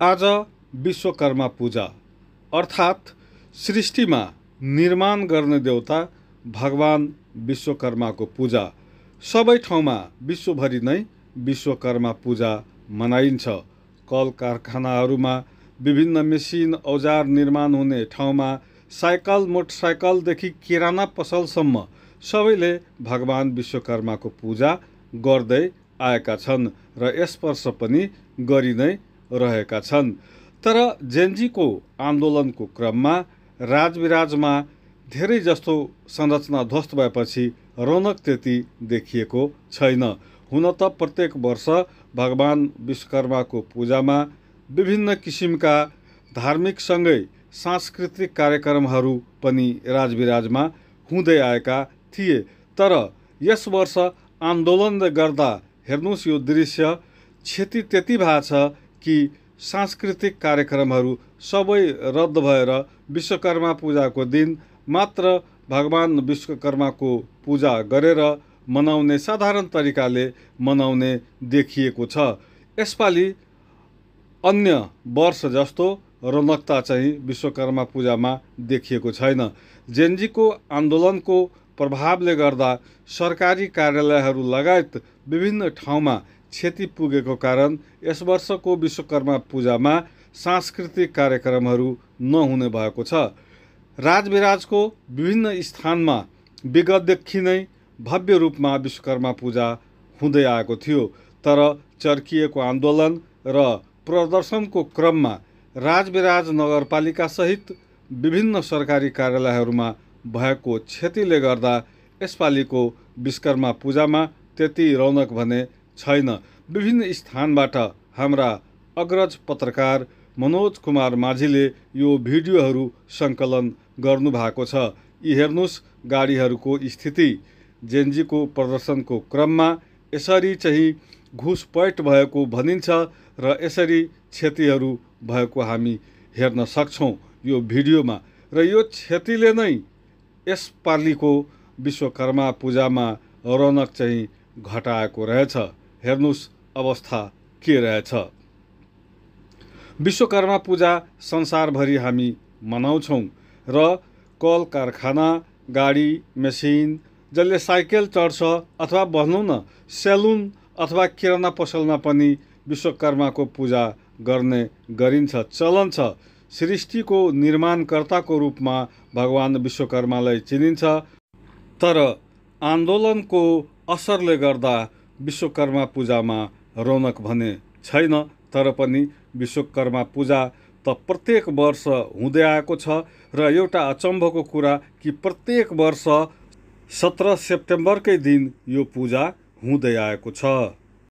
आज विश्वकर्मा पूजा अर्थात् सृष्टिमा निर्माण गर्ने देवता भगवान विश्वकर्माको पूजा सबै ठाउँमा विश्वभरि नै विश्वकर्मा पूजा मनाइन्छ। कल कारखानाहरूमा विभिन्न मेसिन औजार निर्माण हुने ठाउँमा साइकल मोटरसाइकलदेखि किराना पसलसम्म सबैले भगवान विश्वकर्माको पूजा गर्दै आएका छन् र यस वर्ष पनि गरि नै रहेका छन्। तर जेन्जीको आन्दोलनको क्रममा राजविराजमा धेरै जस्तो संरचना ध्वस्त भएपछि रौनक त्यति देखिएको छैन। हुन त प्रत्येक वर्ष भगवान विश्वकर्माको पूजामा विभिन्न किसिमका धार्मिकसँगै सांस्कृतिक कार्यक्रमहरू पनि राजविराजमा हुँदै आएका थिए। तर यस वर्ष आन्दोलनले गर्दा हेर्नुस् यो दृश्य क्षति त्यति भएको छ कि सांस्कृतिक कार्यक्रमहरू सबै रद्द भएर विश्वकर्मा पूजाको दिन मात्र भगवान विश्वकर्माको पूजा गरेर मनाउने साधारण तरिकाले मनाउने देखिएको छ। यसपालि अन्य वर्ष जस्तो रौनकता चाहिँ विश्वकर्मा पूजामा देखिएको छैन। जेन्जीको आन्दोलनको प्रभावले गर्दा सरकारी कार्यालयहरू लगायत विभिन्न ठाउँमा क्षति पुगेको कारण यस वर्षको विश्वकर्मा पूजामा सांस्कृतिक कार्यक्रमहरू नहुने भएको छ। राजविराजको विभिन्न स्थानमा विगतदेखि नै भव्य रूपमा विश्वकर्मा पूजा हुँदै आएको थियो। तर चर्किएको आन्दोलन र प्रदर्शनको क्रममा राजविराज नगरपालिका सहित विभिन्न सरकारी कार्यालयहरूमा भएको क्षतिले गर्दा यसपालिको विश्वकर्मा पूजामा त्यति रौनक भने छैन। विभिन्न स्थानबाट हाम्रा अग्रज पत्रकार मनोज कुमार माझीले यो भिडियोहरू सङ्कलन गर्नु भएको छ। यी हेर्नुस् गाडीहरूको स्थिति। जेन्जीको प्रदर्शनको क्रममा यसरी चाहिँ घुसपैठ भएको भनिन्छ र यसरी क्षतिहरू भएको हामी हेर्न सक्छौँ यो भिडियोमा। र यो क्षतिले नै यसपालिको विश्वकर्मा पूजामा रौनक चाहिँ घटाएको रहेछ। हेर्नुस् अवस्था के रहेछ। विश्वकर्मा पूजा संसारभरि हामी मनाउँछौँ र कल कारखाना गाडी मेसिन जसले साइकल चढ्छ अथवा भनौँ न सेलुन अथवा किराना पसलमा पनि विश्वकर्माको पूजा गर्ने गरिन्छ, चलन छ। सृष्टिको निर्माणकर्ताको रूपमा भगवान विश्वकर्मालाई चिनिन्छ। तर आन्दोलनको असरले गर्दा विश्वकर्मा पूजामा रौनक भने छैन। तर पनि विश्वकर्मा पूजा त प्रत्येक वर्ष हुँदै आएको छ र एउटा अचम्भको कुरा कि प्रत्येक वर्ष 17 सेप्टेम्बरकै दिन यो पूजा हुँदै आएको छ।